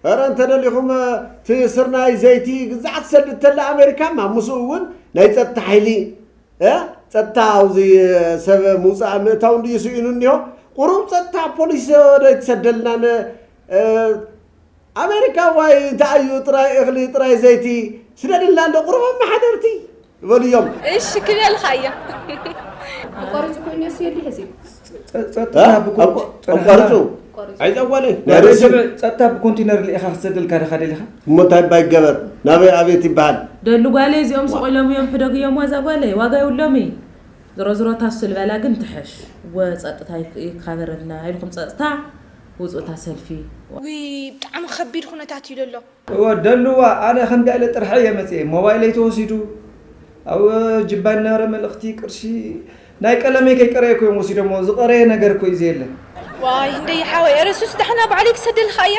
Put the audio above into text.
ኧረ እንተደሊኹም እቲ ስርናይ ዘይቲ ግዛዕ ትሰድድ ተላ ኣሜሪካ ማ ምስኡ እውን ናይ ጸጥታ ሓይሊ እ ጸጥታ ኣብዚ ሰብ ምውፃእ ምእታው እንድዩ ስኢኑ እኒሆ። ቁሩብ ጸጥታ ፖሊስ ወደ ትሰደልና ነ ኣሜሪካ ዋይ እንታይ እዩ ጥራይ እኽሊ ጥራይ ዘይቲ ስደድልና እንዶ ቁሩብ ኣመሓደርቲ በልዮም። እሺ ክበልካ እያ። ኣቋሪፁ ኮይኑ እሱ የለ ሕዚ ጸጥታ ብኮ- ጸጥታ- ኣቋርፁ ኣይዛ ጓለይ ናይ ናይ ርእሲ ርእሲ ጸጥታ ብኮንቲነር ልኢኻ ክትሰደልካ ዲኻ ደሊኻ? እሞ እንታይ ባይገበር ናበይ ኣቤት ይበሃል። ደሉ ጓለይ እዚኦም ስቕ ኢሎም እዮም ሕደግዮም ዋዛ ጓለይ ዋጋ የብሎም እዩ። ዝሮ ዝሮ ታሱ ልበላ ግን ትሕሽ ወ ጸጥታ ይካበረልና ኢልኩም ጸጥታ ውፁእታ ሰልፊ ውይ ብጣዕሚ ከቢድ ኩነታት እዩ ዘሎ። እወ ደሉዋ ኣነ ከምዳ ኢለ ጥርሐ እየ መፅየ ሞባይለይ ተወሲዱ ኣብ ጅባይ ነበረ መልእኽቲ ቅርሺ ናይ ቀለመይ ከይቀረየ እኮ እዮም ወሲዶሞ ዝቀረየ ነገር እኮ እዩ ዘየለ። ዋይ እንደይ ሓወይ ኧረ ሱስ ዳሕና ባዕለይ ክሰደልካ እያ።